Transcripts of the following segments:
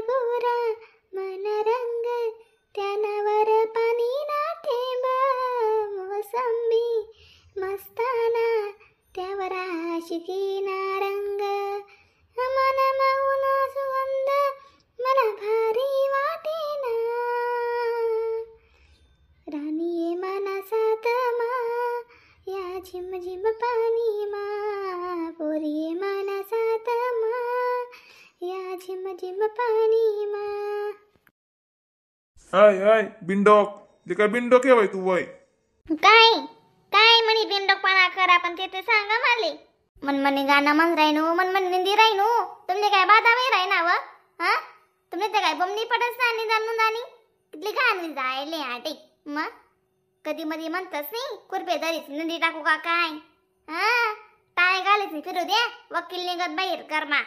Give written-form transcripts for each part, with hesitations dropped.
गोरा मन रंग त्यानावर पाणी ना थेंब मोसंबी मस्ताना त्यावर आशिकीना रंग मन मौना सुगंध मला भारी वाटेना राणी ये मना सातमा या झिम झिम पाणी मा पोरी ये मना सातमा या झिम झिम पाणी मा. अय अय बिंडोक जे काय बिंडोक आहे तू वय. काय काय म्हणी बिंडोकपणा करा पण ते ते सांगा माले. मनमनी गाणं म्हण राहिनो मनमन निंदी राहिनो तुमले काय बाधा नाही राहिना व हा तुमले ते काय बमनी पडस ना निदान नुंदानी कितली घाण जायले आटे मग कधी मधी म्हणतस नाही कुरपे धरीच नंदी टाकू का काय हा टाय घालीच नाही फिरू द्या वकील निघत बाहेर कर्मा.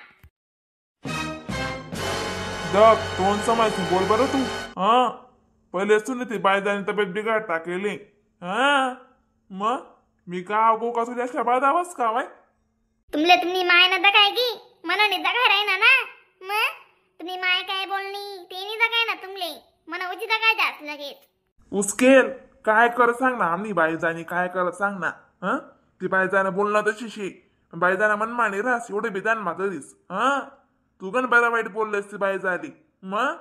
दग तोंड समायचं बोल बरं तू. हा पहिले सुन ती बायदानी तब्येत बिघाड टाकलेली. हा मग मी का अगो का तुझ्या अशा बादावच का वाय. तुमले तुम्ही माय ना दगाय की मनाने दगाय राहिना ना मग तुम्ही माय काय बोलणी ते नाही दगाय ना तुमले मन उची दगाय जास लगेच. उसकेल काय कर सांग ना आम्ही बायजानी काय कर सांग ना. हा ती बायजानं बोलणं तशी शी बायजाना मनमानी रास एवढे बिदान मातरीस. हा तू गण बरा वाईट बोललेस ती बाई झाली मग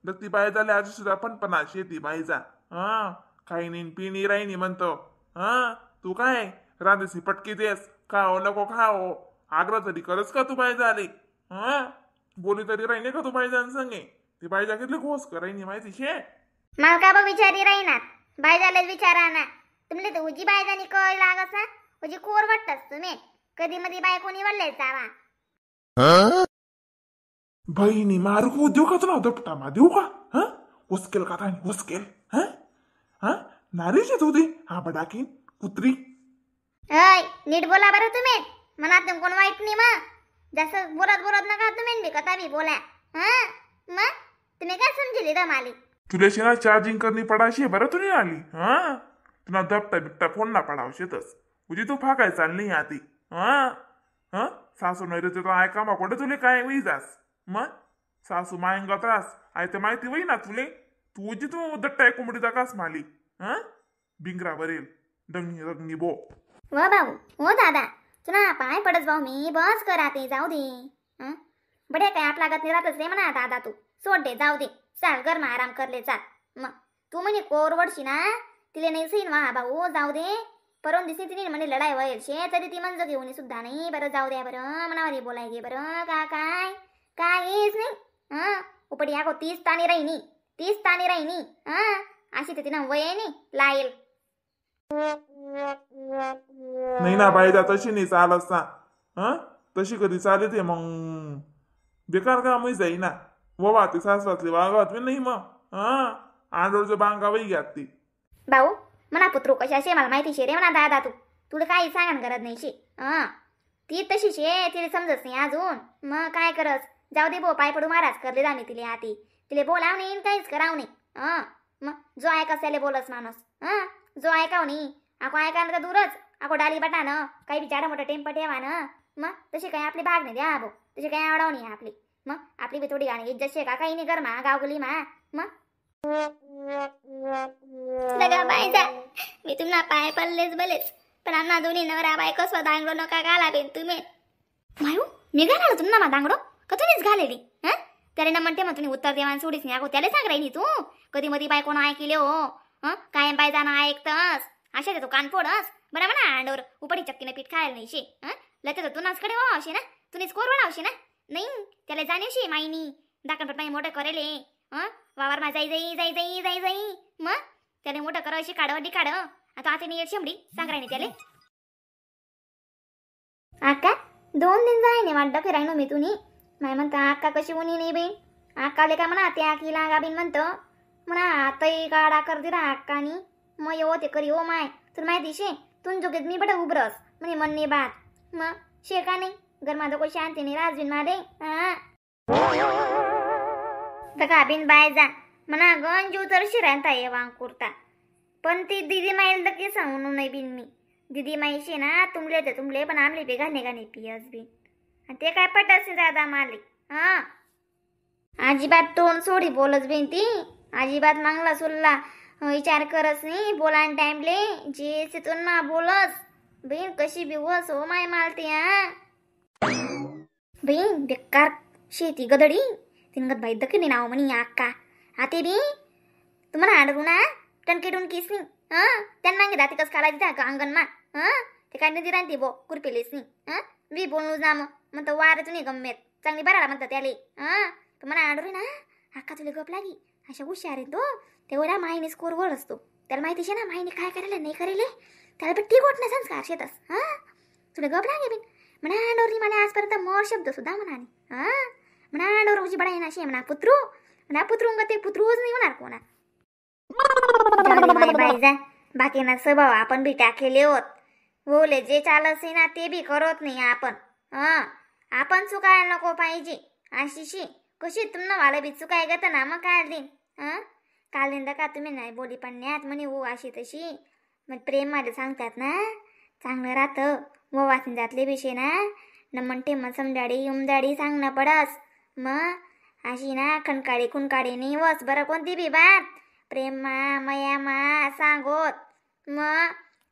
तर ती बाई झाली आजी सुद्धा पण पणाशी ती बाईजा. हा काही नाही पिणी राहिनी म्हणतो. हा तू काय रांधेसी पटकी देस खाओ नको खाओ आग्रह तरी करस का तू बाई झाली. हा बोली तरी राहिने का तू बाई जाण संगे ती बाई जा कितली घोस करायनी माहिती शे. मला का बा विचारी राहिनात बाई झालेच विचारा ना तुमले तर उजी बाई जाणी कळ लागस ना उजी कोर वाटतस तुम्ही कधी मधी बाय कोणी वडले जावा. बहिणी मारू देऊ का तुला दपटा मा देऊ का. हा उचकेल का ताई उचकेल. हा हा नारीची तू ती हा बडाकी कुत्री. अय नीट बोला बरं तुम्ही मनात कोण वाईट नाही मग जास्त बोलत बोलत नका तुम्ही बी कथा बी बोला. हा मग तुम्ही काय समजली र माली तुला ना चार्जिंग करणी पडाशी बरं तुला आली. हा तुला दपटा बिपटा फोन ना पडावशे तस उजी तू फाकाय चालली आती. हा हा सासू नाही रे तुला ऐका मा कोठे तुले काय होई जास मग सासू मायंगा त्रास I तर माहिती होई ना तुले तू उजी तू दट्टाय कोंबडी दाकास माली. हा बिंगरा बरेल दंगनी रंगनी बो. व भाऊ हो दादा तुला पाय पडस भाऊ मी बस करा ते जाऊ दे. हं बडे काय आपला गत राहतच रे म्हणा दादा तू सोड दे जाऊ दे चाल गरमा आराम करले चाल. मग तू म्हणे कोरवडशी ना तिले नाही सीन वा भाऊ जाऊ दे परवून दिसी तिने म्हणे लढाई वयल शे तरी ती म्हणजे घेऊन सुद्धा नाही बरं जाऊ द्या बरं मनावर बोलाय गे बरं का काय काहीच नाही. हां उपडी आगो तीस ताणी राहिनी तीस ताणी राहिनी. हां अशी तर तिनं वय नाही लाईल नाही ना बाई जा तशी नाही चालत ना. हा तशी कधी चालत आहे मग बेकार काम जाई ना व वा ते सासवातली वागावत नाही मग. हा आंडोळचं बांगा वही घ्यात ती. भाऊ म्हणा पुत्रू कशी असे मला माहिती शे रे म्हणा दादा तू तुला काही सांगा गरज नाही शे. हां ती तशी शे तिला समजत नाही अजून मग काय करस जाऊ दे बो पाय पडू महाराज करले जा मी तिले आती तिले बोलाव नाही काहीच कराव नाही. हां मग जो ऐकास त्याला बोलस माणूस. हां जो ऐकाव नाही आको ऐका तर दूरच आको डाली बटा ना काही बी जाडा मोठा टेम्प ठेवा ना मग तशी काही आपली भाग नाही द्या भाऊ तशी काही आवडाव नाही आपली मग आपली बी थोडी गाणी इज्जत शे का काही नाही कर मा गावगुली मा मग दगा बाय जा मी तुम्हाला पाय पडलेच भलेच पण आम्हा दोन्ही नवरा बायको स्वतः दांगडो नका घाला बेन तुम्ही. मायू मी घालाल तुम्हाला मा दांगडो का तुम्हीच घालेली. हा त्याला ना म्हणते मग तुम्ही उत्तर देवान सोडीच नाही अगो त्याला सांग राहिली तू कधी मधी बाय कोण ऐकिले हो. हं कायम बाय जाणं ऐकतस अशा तो कानफोडस बरं म्हणा अंडोर उपडी चक्कीनं पीठ खायला नाही शे. हं लते तर तुनाचकडे व्हावशे ना तुम्हीच कोर वडावशे ना नाही त्याला जाणीवशे माईनी दाखल माई मोठं करेले. हं वावर मा जाई जाई जाई जाई जाई जाई मग त्याने मोठं करावशी काढ डी काढ आता आता नाही शेमडी सांग राहिली त्याले. आका 2 दिन जाय नाही वाटतं फिरायनो मी तुनी माय म्हणता आक्का कशी उनी नाही बहीण आक्काले का म्हणा त्या आकी लागा बिन म्हणतो म्हणा आताही गाडा कर दिला आक्कानी मग येऊ ते करी ओ my तुला माहिती शे तुन जोगेत मी बडं उबरस म्हणे म्हणणे बात मग शे का नाही गरमा को शांती नाही राजवीन मारे. हा दगा बिन बाय जा म्हणा गण जीव तर शिरांता ये वांकुरता पण ती दिदी माईल तर की सांगून नाही बिन मी दीदी माईशी ना तुमले ते तुमले पण आमले बी घाणे घाणे पियस बी आणि ते काय पटस दादा माले. हां अजिबात तोंड सोडी बोलच बेन ती अजिबात मागला सुल्ला विचार करस नाही बोलान टाइमले जे तिथून मा बोलस बहीण कशी बिवस हो माय मालती. हा बहीण बेकार शेती गदडी तिनगत बाई दखिनी नाव म्हणी अक्का आते बी तुम्हाला आडरू ना टणके टुणकीस नी. हं त्यांना मागे दाती कस काढायची त्या अंगण मा. हं ते काय नदी राहते बो कुरपेलेस नी. हं मी बोलू जा मग म्हणतो वार तुम्ही गम्मेत चांगली बराला म्हणतात त्याले. हं तर म्हणा आडरू ना अक्का तुला गप लागी अशा हुशार आहे तो तेवढा माहिनी स्कोर वर असतो त्याला माहिती शे ना माहिनी काय करायला नाही करायला त्याला पण ती गोट ना संस्कार शेतस. हां तुला गप लागे बिन म्हणा डोरी मला आजपर्यंत मोर शब्द सुद्धा म्हणाने. हां म्हणा डोर उजी बडा ना शे म्हणा पुत्रू म्हणा पुत्रू ते पुत्रूच नाही होणार कोणा. बाई जा बाकी ना स्वभाव आपण बी टाकलेले होत बोले जे चालत ना ते बी करत नाही आपण. हां आपण चुकायला नको पाहिजे आशिषी कशी तुमनं वाला बी चुकाय गत ना मग काय दिन. हां काल दिन का तुम्ही नाही बोली पण नाही म्हणे हो अशी तशी मग प्रेमाला सांगतात ना चांगलं राहतं व वाचून जातले विषय ना न म्हणते मग समजाडी उमजाडी सांगणं पडस मग अशी ना खणकाडी खुणकाडी नाही वस बरं कोणती बी बात प्रेम मा मया मा सांगोत मग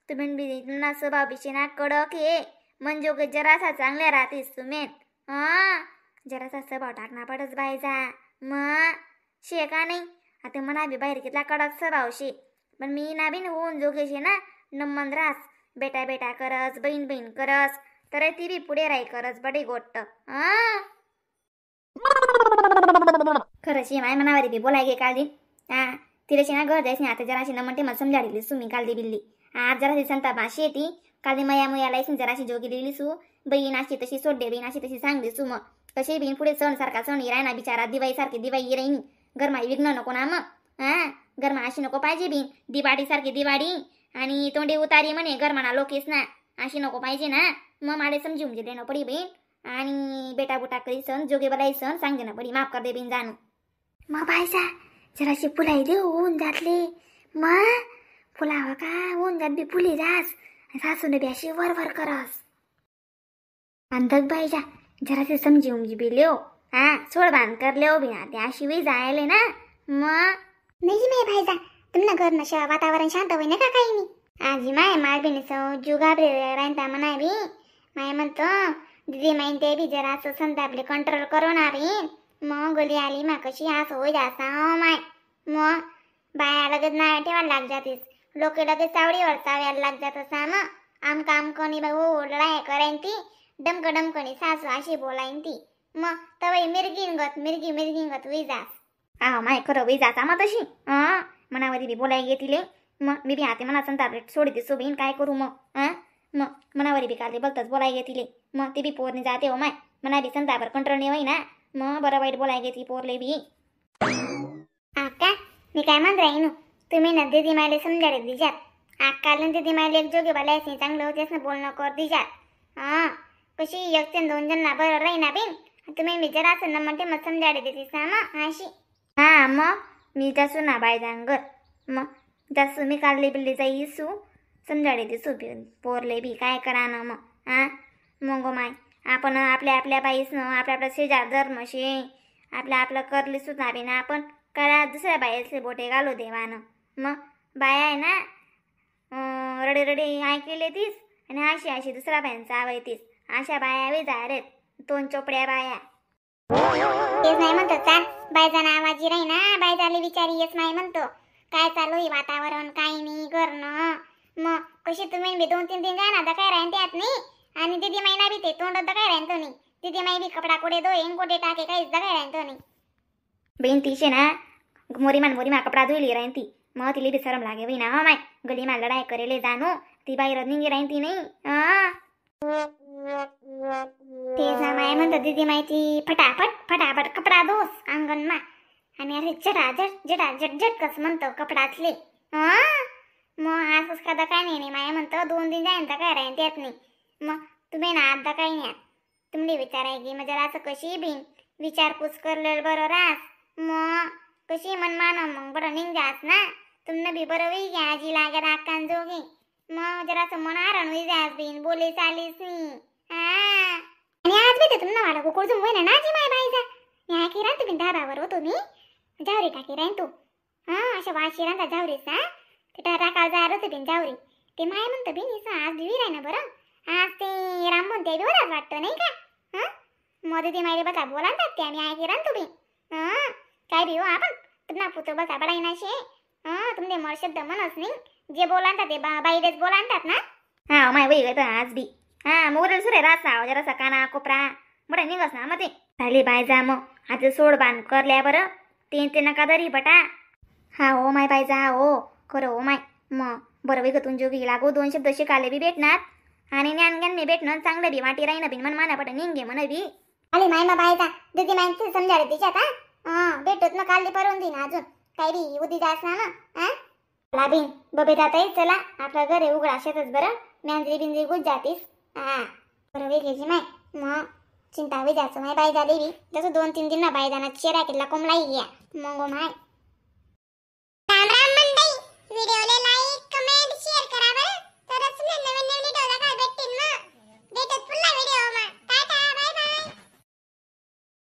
तुम्ही बी तुमना स्वभाव बिशे ना कडक ये म्हणजे जरासा चांगल्या राहतेस तुम्ही. हां जरासा स्वभाव टाकना पडस बायजा मग शे का नाही आता म्हणा बी बाहेर कितला कडक स्वभाव शे पण मी ना बिन होऊन जोगेशे ना नमन रास बेटा बेटा करस बहीण बहीण करस तर ती बी पुढे राही करस बडी गोट्ट. हां खरंच माय मनावर बी बोलाय गे काल दिन. हां तिला ना घर जायच नाही आता जराशी न म्हणते मला समजाडली सु मी काल दे बिल्ली आज जराशी संताप अशी येते काल मया मुयाला जराशी जोगी लिहिली सू बहीण अशी तशी सोडे बहीण अशी तशी सांगली सू मग कशी बहीण पुढे सण सारखा सण राय ना बिचारा दिवाळी सारखी दिवाळी राहीन गरमा विघ्न नको ना मग. हां गरमा अशी नको पाहिजे बी दिवाळी सारखी दिवाळी आणि तोंडी उतारी म्हणे गरमाना लोकेस ना अशी नको पाहिजे ना मग मला समजून देणं पडी बहीण आणि बेटा बुटा करी सण जोगे बलाई सण सांगे ना पडी माफ कर दे बहीण जाणू. मग बायचा जराशी फुलाई दे होऊन जातले मग फुलावं का होऊन जात बी फुली जास सासूने बी अशी वर वर करस अंधक बायजा जराशी समजी उमजी बी लेव. हा सोड बांध कर लेव बी ना ते अशी वे जायले ना मग नाही माय भाईजा तुमना घर नशा वातावरण शांत होईना का काही नाही. आजी माय माय बी नसो जुगाबरे राहता म्हणा बी माय म्हणतो दिदी माईन ते बी जरा असं संतापले कंट्रोल करो ना बी मग गली आली मा कशी असं होई जासा माय मग बाया लगेच नाही ठेवायला लाग जातीस लोक लगेच चावडीवर चाव्याला लाग जात असा मग आम काम कोणी बाबू ओढलाय करायन ती डमक डमकणी सासू अशी बोलायन ती मग तवई मिरगिंगत मिरगी मिरगिंगत विजास. आहो माय खरं विजाचा मग तशी. हां मनावरी बी बोलाय घेतले मग मी बी हाते मना संताप सोडते सो बहीण काय करू मग. हां मग मनावरी बी काढले बोलतच बोलाय घेतले मग ते बी पोरने जाते हो माय मना बी संतापर कंट्रोल नाही होई ना मग बरं वाईट बोलाय घेतली पोरले बी. आका मी काय म्हण राहीन तुम्ही ना दिदी मायले समजाडे दिजात आकाल दिदी मायले एक जोगे बोलायचं चांगलं होतेस ना बोलणं कर दिजात. हां कशी एक ते दोन जण बरं राहीना बिन तुम्ही मी जरा असं ना म्हणते मग समजाडे देतीस ना मग अशी. हां मग मी जासू ना बाय जांगर मग जासू मी काढले बिल्ली जाई सू समजाडे दिसू पोरले बी काय करा ना मग. हां मग माय आपण आपल्या आपल्या बाईस न आपल्या आपल्या शेजार धर्म शे आपलं आपलं करली सुद्धा बी ना आपण करा दुसऱ्या बाईचे बोटे घालू देवानं मग बाया आहे ना रडे रडे ऐकले तीस आणि अशी अशी दुसऱ्या बायांचा आवाज तीस अशा बाया वे जा रे दोन चोपड्या बाया. तेच नाही म्हणतो चाल बायजाना आवाजी राही ना बायजाले विचारी येस नाही म्हणतो काय चालू आहे वातावरण काय नाही करणं मग कशी तुम्ही बी 2-3 दिन जाणार काय राहीन त्यात नाही आणि दिदी माईना बी ते तोंड काय राहीन तो नाही दिदी माई बी कपडा कुठे धोईन कुठे टाके काहीच काय राहीन तो नाही. बहीण तिशे ना मोरीमान मोरीमा कपडा धुईली राहीन ती मग तिला बी शरम लागे बी ना माय गली मा लढाई करेले जाणू ती बाई निंगी राहीन ती नाही. हां तेच ना माय म्हणतो दिदी माहिती फटाफट फटाफट कपडा धोस अंगण मा आणि अरे झटाझट झटाझट झटकस म्हणतो कपडातले. हां मग असंच का काय नाही माय म्हणतो 2 दिन जाईन तर काय राहीन त्यात नाही मग तुम्ही ना आता काही नाही तुमले विचाराय की मग जरा असं कशी बिन विचारपूस करलेलं बरं रास मग कशी मन मान मग बरं निघ जास ना तुमनं बी बरं होई घ्या आजी लागत आकान जोगी मग जरासं मन आरण होई जास बिन बोले चालीस नी. हा आणि आज बी ते तुमनं मला गोकुळ होईना ना आजी माय बाईचा मी की राहतो बिन धाबावर होतो मी जावरी टाकी राहीन तू. हा अशा वाशी राहता जावरीस हा तिथं टाकाव जा होतो बिन जावरी ते माय म्हणतो बिन इसा आज बी राही ना बरं. आज ते राम म्हणते बी बरं वाटतं नाही का. हा मध्ये ते मायले बघा बोला ना ते आम्ही ऐकी राहतो बी. हा काय बी हो आपण तुम्हाला पुतो बघा बडाई ना शे. हा तुमने मर शब्द म्हणस नाही जे बोलांतात ते बाईलेच बोलांतात ना. हा माय वही गं आज बी. हा मोरेल सुरे रासा जरासा काना कोपरा मोठा निघस ना मग ते झाली बाय जा मग आज सोड बांध करल्या बरं ते ते नका दरी बटा. हा हो माय बाय जा हो खरं हो माय मग बरं वेग तुमची जोगी लागो दोन शब्द शिकाले बी भेटणार आणि ज्ञान ज्ञान मी भेटणार चांगलं बी वाटी राहीन बिन मन माना पट निंगे म्हण बी. आली माय मा बायता दीदी माय समजाले तिच्यात. हा भेटत ना काल परवून देईन अजून काय बी उदी जास ना ना. हा चला बिन बबे जाता चला आपलं घर आहे उघडा शेतच बरं म्यांजरी बिंजरी गुज जातीस. हा बरं वेगळीची माय मग चिंता वे जायचं माय बाई झाली बी जसं 2-3 दिन ना बाई जाणार चेहरा केला कोंबलाई गया मग माय. राम राम मंडई व्हिडिओला like comment share.